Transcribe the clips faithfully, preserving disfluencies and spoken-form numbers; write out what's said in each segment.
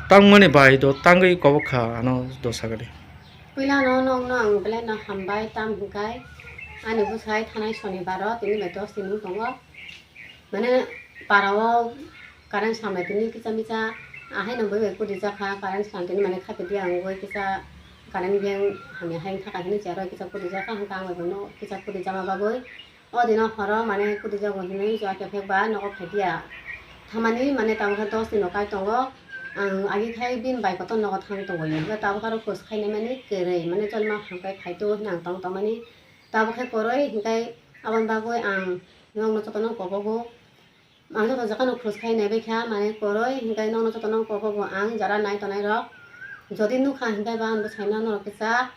Tangmani bai do tangwi kobok kha ano do sagadi. Puilano nokno ang belai no hambai, tam hinkai ani bwsai thanai sonibaro tini bai dos din wng tongo. Mane parao current samlai tini kisa misa, ahaino bwbai kudi jakha, current sam tini mane khapidi ang wngwi kisa current beng hamya hai wngkha kaisa hinwi chero kisa kudi jakha, hwnkha ang bai bono kisa kudi jama bagwi o dino horo mane kudi jago hinwi jua kephek ba nogo phaidiya. Thamani mane tabukhe dos dino kai tongo, ang agi khai bini bai kotor nogo thang tongwi, hwnkhe tabukhe aro kwswk khainai mani kwrwi mane cholma hamkai phaitu hinwi ang tong tongmani. Tabukhe kwrwi hinkai aboni bagwi ang nokno jotono kobogo. Ang joto jagano khus khai naibai kha, mane kwrwi hinkai nokno jotono kobogo ang jara nai tonai rok. Jodi nukha hinkai ba ang bwsaino norok kisa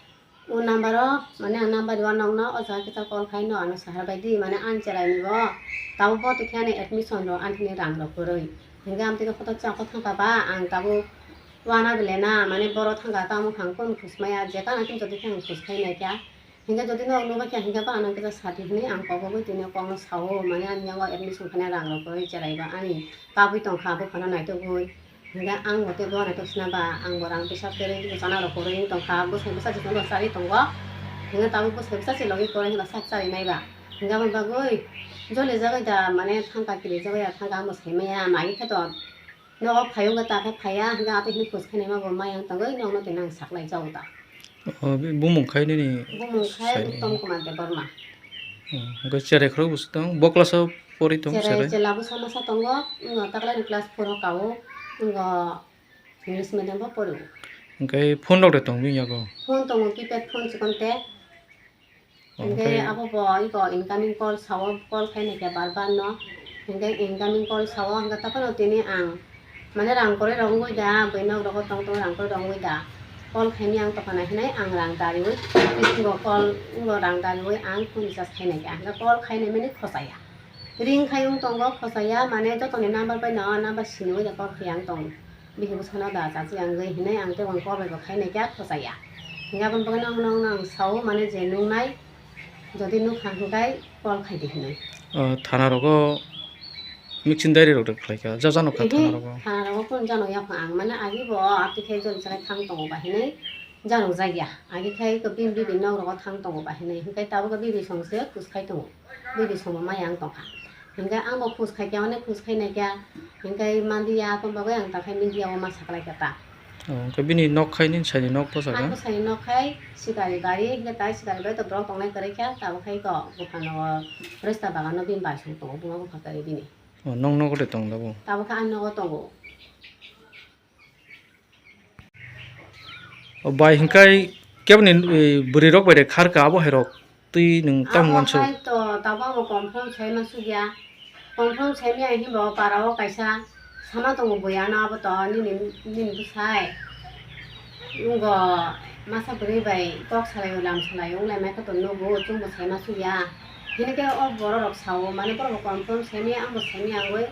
o number o, mane ang number rw nokno o jaga kisa call khai no ano sahar bai di, mane ang cherai ni bo tabuk bo twi khe ani admission rok ani thani rang rok kwrwi. Hinkai ang twi khe hotok chang khe thang kha ba ang tabuk wana bele na, mane boro thang kha tamo kha ang kunu khus maya, je kana khe jodi khe ang khus khai nai kha. Hinkhe jodi no nukha khe hinkhe ba ano kisa sadi hinwi ang kobogwi tini kokno sao, mane ani yango admission khaina rang rok kwrwi cherai ba ani kabui tongkha buphano naitugwi. Hinkhe ang bo tei bo naituk sina ba ang bo rang pisa kwrwi chana rok kwrwi wng tongkha, bwsai bwsa jikon rok charwi tongo. Hinkhe tabuk bwsai bwsa se logi kwrwi hwnba sak charwi nai ba. Hinkhe aboni bagwi joli jagwi da mane thangka kiri jagwi ya thangka ang bo sai maya, mai khe to. Nogo phai wngkha ta khe phaiya, hingke atwi hwnwi khus khainai ma bo maya wng tongwi nokno tini ang saklai jago ta. O, bumung khai nini Bumung khai saini. Uttom Kumar Debbarma. Hmm, hingke cherai khorok bo se tong, bo class o pori tong Cherai cherai? Chela bwsa masa tongo, wngkha taklaini class four o kao, wngkha English medium bo pori. Hingke phone rok de tong bini yago? Phone tongo, keypad phone chikon te. Hinkhe abo bo iko incoming call sao, call khai naikha bar bar no. Hinkhe incoming call sao, hinkhe tokhono tini ang mane rang kwrwi rok wngwi da, bwino rok tong tong rang kwrwi rok wngwi da. Call khaimani ang tokona hinwi ang rang dariwi, bisingo call wngbo rang dariwi ang phone recharge khai naikha. Hinkhe call khainai mani khosaya. Ring khai wng tongo khosaya, mane jotoni number bai no number siniwi da call khai ang tong. Bihik bwsano da chachi ang gwi hinwi ang tei ang call bai bo khai naikha khosaya. Hinkhe aboni bagwi no, no, no ang sao mane je nungnai, jodi nukha hinkhai call khai di hinwi. O, thana rogo mixing diary rok de khlai kha, ja jano kha Ehe, thana rogo? Thana rogo kun jano yakho ang mane agi bo ati khai jori chai thang tongo ba hinwi jano jagya. Agi khai ko bini bibi nok rogo thang tongo ba hinwi hinkhai tabuk bibi song se kus khai tongo. Bibi song bo maya ang tongkha. Hinkhe ang bo khus khai khe, onek khus khai nai khe, hinkhe manliya, aboni bagwi ang ta khai media o ma saklai kha ta. O, hinkhe bini nok khai nini saini nok bwsajak? Ang bwsani nok khai Sikari bari, hinkhe tai Sikari bari to borok tongnai kwrwi kha, tabuk khai ko buphang nogo resta bagan no bini bai song tongo, buma bupha kwrwi bini. O, nong nogo de tong da bo? Tabuk khe ang nogo tongo. O bai hinkhai keboni, eh, bwrwi rok bai de kharka abo hai rok twi nwng tamo Abo wansuk? Hai to tabuk amo confirm sai ma sukya. Confirm sai maya hinba o para o kaisa sama tongo bui ano abo to nini, nini bwsai. Wngbo masa bwrwi bai kok salai o lam salai o wng lai mai khe to nugo chwngbo sai ma sukya. Hini khe o borok rok sao mane borok bo confirm sai maya ang bo sai maya wngwi.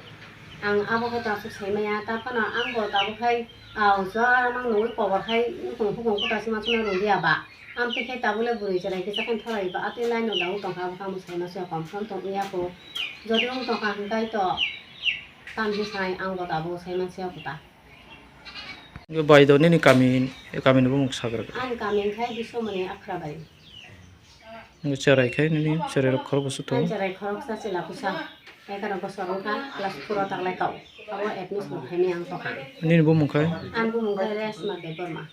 Ang abo khe to aswk sai maya, ta phano ang bo tabuk khai, ah, jora mang nungwi kobor khai nukhung hukung kuta se ma suna rung ya ba. Amtwi khe tabuk le bwrwi chwrai kisa khe thorai ba, atwi line no da wng tong kha, abo khe amo sai ma se confirm tong ya kho. Jodi wng tong kha hwn kai to tam se sai ang bo tabuk sai ma se kuta. Bai do nini kami, kami ni bumung sagra. Ang kami khai Biswamani Akhra bai. Nw cherai khai nini cherai rok khorok bwswk tongo? Ang cherai khoroksa chwla bwsa egaroh bosor wngkha, class four o taklai kau. Abo admission khaimani ang tongkha. Nini bumung khai? Ang bumung khai Resma Debbarma.